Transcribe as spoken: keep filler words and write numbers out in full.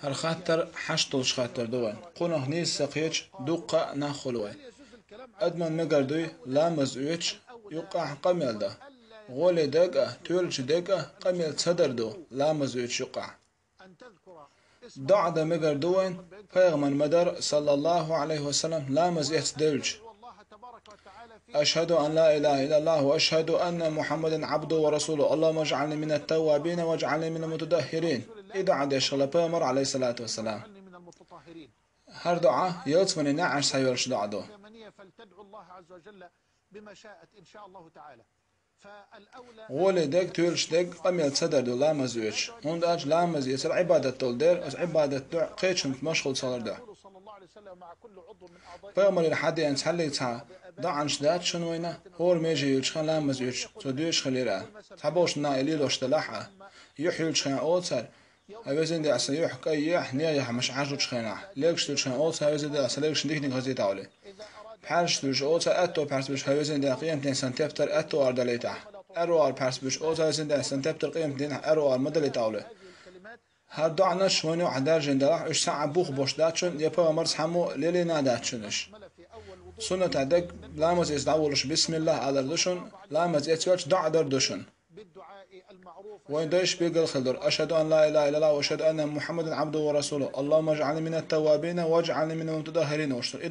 ХӀара хаттар хьашт долуш хаттар ду вайн. Кхунах нийса ца кхеча дуккха а нах хуьлу вай. Адаман мегар дуй ламаз оьцуш юккъахь къамел дан. ГӀоле дага а, тоьлучу дага а къамел ца дар ду ламаз оьцуш юккъахь. ДоӀа дан мегар ду вайн, пайхамар ма дарра, саллаллаху Ӏалайхи ва саллам, ламаз эцна девлча: «Ашхаду ан ла илаха иллаллаху ва ашхаду анна Мухаммадан абду ва расулу. Аллахумма жӀални мина таввабина ва жӀални мина мутадаххирин». И доӀа деш хилла пайхамар, Ӏалайхиссалату вассалам. ХӀара доӀа ялсаманин неӀарш схьайоьллуш доӀа ду. ГӀоле дага, тоьлучу дага къамел ца дар ду ламаз оьцуш. ХӀунда аьлча ламаз эцар Ӏибадат долу дера, оцу Ӏибадат дуьхьа кхечунца машгӀул ца хилар дуьхьа. Пайхамарера хьадеана цхьаллиг цхьа доӀанаш дац шуна вайна, хӀора меже юьллучу хенахь ламаз оьцуш, цо доьшуш хилира. Цхьаболчу наха и лелош делахь а, юьхь юьллучу хенахь олу цара: «ХӀай везан Дела, сан юьхь кӀай ехьа, нехан яхьа муьтӀахь хьажучу хенахь». Легаш дуьллучу хенахь олу цара: «ХӀай везан Дела, сан легашна диканиг хазийтахь», олий. Пхьаьрсаш дуьллуш олу цара, аьтто пхьаьрс буьллуш: «ХӀай везан Дела, къематдийнахь сан тептар аьтто арадалийтахь, аьрру ара пхьаьрс буьллуш олу цара: ХӀай везан Дела, сан тептар къематдийнахь аьрру ара ма далийтахь», олий. ХӀара доӀанаш вайна юкъахь даьржина делахь, уьш цхьа а бух болуш дац шуна, я пайхамара цхьаммо лелийна а дац шуна уьш. Суннатехь дерг ламаз эцна дӀаволуш бисмиллах алар ду шуна, ламаз эцна велча доӀа дар ду шуна. Вайн дайша билгал хилла дара: «Ашхаду ан ла илаха иллаллаху ва ашхаду анна Мухаммадан абду ва расулу. Аллахумма жӀални мина таввабина ва жӀални мина мутадаххирин», олуш дара.